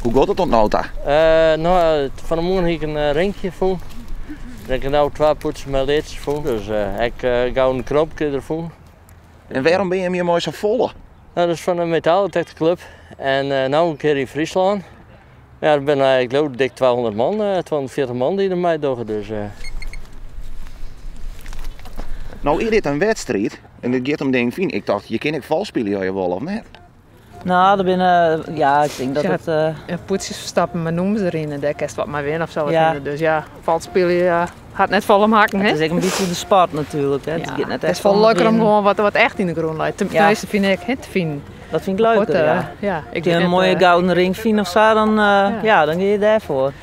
Hoe giet it oant no ta? No, fan 'e moarn hie ik in rinkje fûn. Ik ha no twa pûdsjes mei leadsjes fûn, dus ek gouden knoopke der fûn. En wêrom binne jim hjir mei safolle? No, dat is fan de metaaldetectorclub en no in kear yn Fryslân. Ja, der binne ik leau dik 200 man, 240 man dy't der meidogge. Dus. No is dit in wedstriid en it giet om dingen fine. Ik tocht, je kinne ek falsk spylje as je wolle, of net? No, der binne, ja, ik tink dat Ja, it... ja, pûdsjes ferstappen mei nûmers deryn en dêr kinst wat mei winne of sa. Ja. Dus ja, falsk spylje, ja, hat net folle makken, It hè? is ek in bytsje de sport natuerlik, hè. It Ja, giet net it is echt folle om leuker om winnen. gewoan wat echt yn de grûn leit. Ja. Tenminste, fyn ik, hè, te finen. Dat fyn ik leuker, Goed, ja. ja, ik As je wit in net, moaie gouden ring fine of sa, dan, Ja. ja, dan gean je dêrfoar.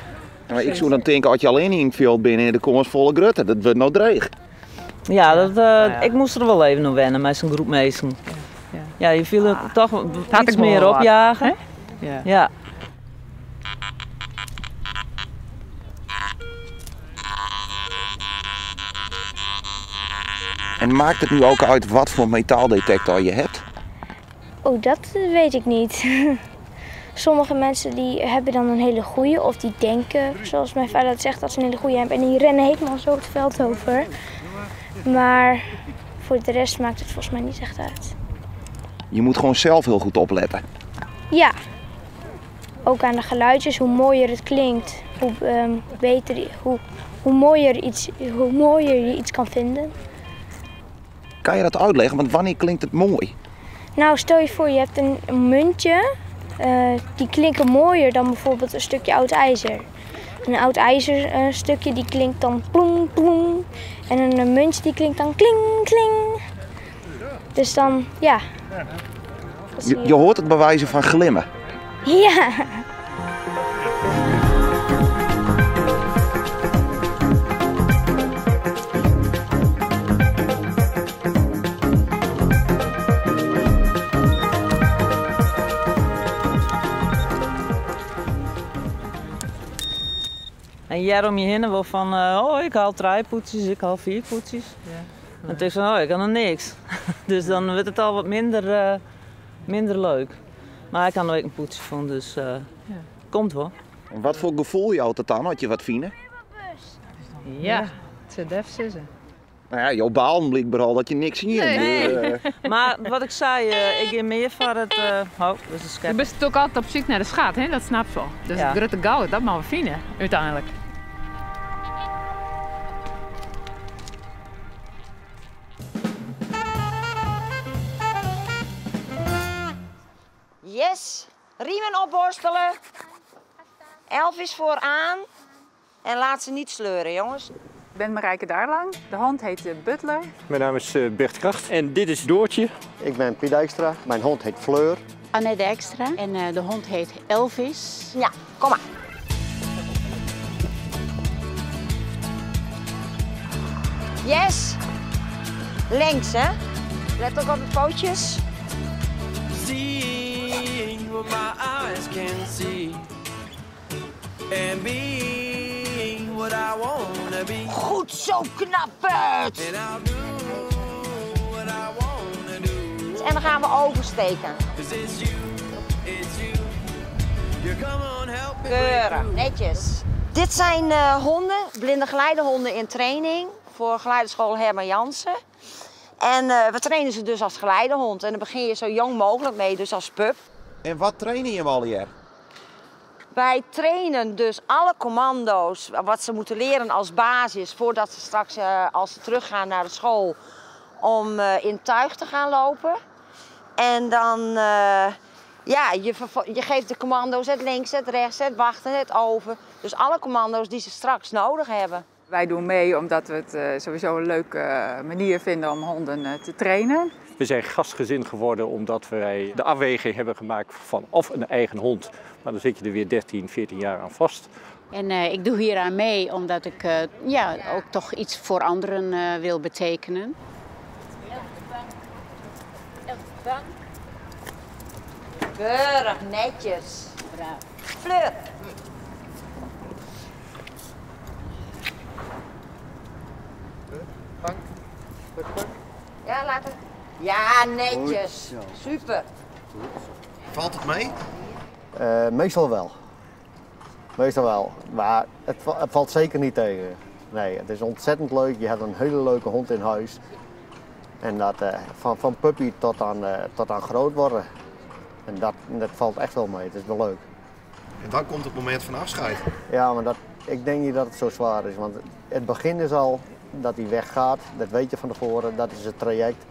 Maar ik soe dan tinke, as je allinne yn it fjild binne, is de kâns folle grutter. Dat wurdt no dreech. Ja, dat, Ja, ja. ik moast der wol even oan wenne mei sa'n groep minsken. Ja. Ja, je fiele Ah. toch Had iets ik wol mear wat, opjagen. hè? Ja. Ja. En maakt het nu ook uit wat voor metaaldetector je hebt? Oh, dat weet ik niet. Sommige mensen die hebben dan een hele goeie, of die denken, zoals mijn vader dat zegt, dat ze een hele goeie hebben. En die rennen helemaal zo het veld over. Maar voor de rest maakt het volgens mij niet echt uit. Je moet gewoon zelf heel goed opletten. Ja. Ook aan de geluidjes, hoe mooier het klinkt, hoe beter, hoe, hoe mooier iets, hoe mooier je iets kan vinden. Kan je dat uitleggen? Want wanneer klinkt het mooi? Nou, stel je voor, je hebt een muntje. Die klinken mooier dan bijvoorbeeld een stukje oud ijzer. Een oud ijzer stukje die klinkt dan ploem ploem. En een muntje die klinkt dan kling kling. Dus dan, ja. Dat zie Je je. hoort het bij wijze van glimmen. Ja. En jij om je heen wel van, oh, ik haal 3 poetsjes, ik haal 4 poetsjes. Ja. En het is van, oh, ik kan nog niks. Dus dan wordt het al wat minder leuk. Maar ik kan er ook een poetsje van, dus Ja. komt wel. En wat voor gevoel jou het dan, had je wat fine? Ja, het is def sissen. Nou ja, jouw baan blijkbaar al dat je niks ziet. Nee. Dus Maar wat ik zei, ik ga meer voor het oh, dat is een schep. Je bent natuurlijk altijd op zoek naar de schat, hè? Dat snap je wel. Dus Ja. het grote goud, dat mogen we vinden, uiteindelijk. Yes, riemen opborstelen. Elvis vooraan. En laat ze niet sleuren, jongens. Ik ben Marijke Daarlang. De hond heet Butler. Mijn naam is Bert Kracht en dit is Doortje. Ik ben Piet Dijkstra. Mijn hond heet Fleur. Annette Dijkstra en de hond heet Elvis. Ja, kom maar. Yes. Links, hè? Let ook op de pootjes. Seeing what my eyes can see and being what I wanna be. Goed zo, knapperd! And I'll do what I wanna do. En dan gaan we oversteken. 'Cause it's you, it's you. You come on, help me Keurig, break through. netjes. Dit zijn honden, blinde geleidehonden in training voor geleiderschool Herman Jansen. En we trainen ze dus als geleidehond. En dan begin je zo jong mogelijk mee, dus als pup. En wat trainen je hem al hier? Wij trainen dus alle commando's, wat ze moeten leren als basis, voordat ze straks, als ze teruggaan naar de school, om in tuig te gaan lopen. En dan ja, je geeft de commando's het links, het rechts, het wachten, het over. Dus alle commando's die ze straks nodig hebben. Wij doen mee omdat we het eh, sowieso een leuke eh, manier vinden om honden eh, te trainen. We zijn gastgezin geworden omdat wij de afweging hebben gemaakt van of een eigen hond, maar dan zit je er weer 13, 14 jaar aan vast. En ik doe hieraan mee omdat ik ja, ook toch iets voor anderen wil betekenen. Keurig, netjes. Braaf. Fleur. Bank. Bank. Ja, laat het. Ja, netjes. Super. Valt het mee? Meestal wel. Meestal wel. Maar het valt zeker niet tegen. Nee, het is ontzettend leuk. Je hebt een hele leuke hond in huis. En dat van puppy tot aan groot worden. En dat valt echt wel mee. Het is wel leuk. En dan komt het moment van afscheid. Ja, maar ik denk niet dat het zo zwaar is. Want het begin is al dat hij weggaat. Dat weet je van tevoren. Dat is het traject.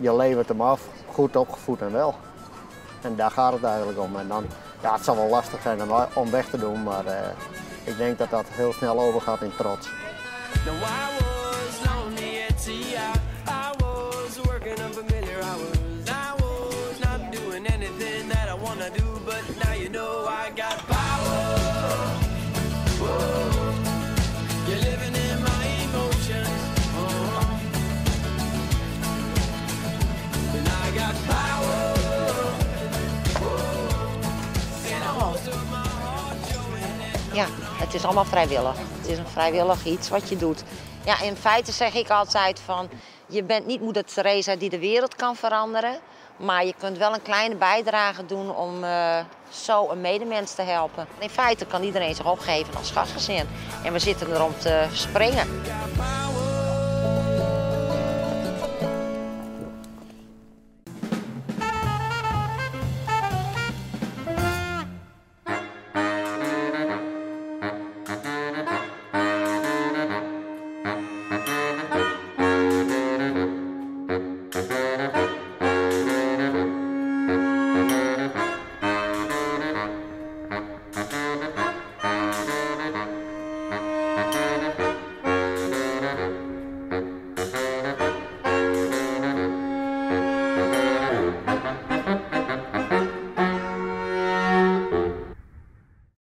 Je levert hem af, goed opgevoed en wel. En daar gaat het eigenlijk om. En dan, ja, het zal wel lastig zijn om weg te doen, maar ik denk dat dat heel snel overgaat in trots. Now I was lonely at sea. I was working unfamiliar hours. I was not doing anything that I wanna do, but now you know I got power. Whoa. You're living in my emotions. Oh. And I got power. Whoa. And I most of my heart showing it. Ja, het is allemaal vrijwillig. Het is een vrijwillig iets wat je doet. Ja, in feite zeg ik altijd van, je bent niet moeder Teresa die de wereld kan veranderen, maar je kunt wel een kleine bijdrage doen om zo een medemens te helpen. In feite kan iedereen zich opgeven als gastgezin. En we zitten er om te springen. Got power.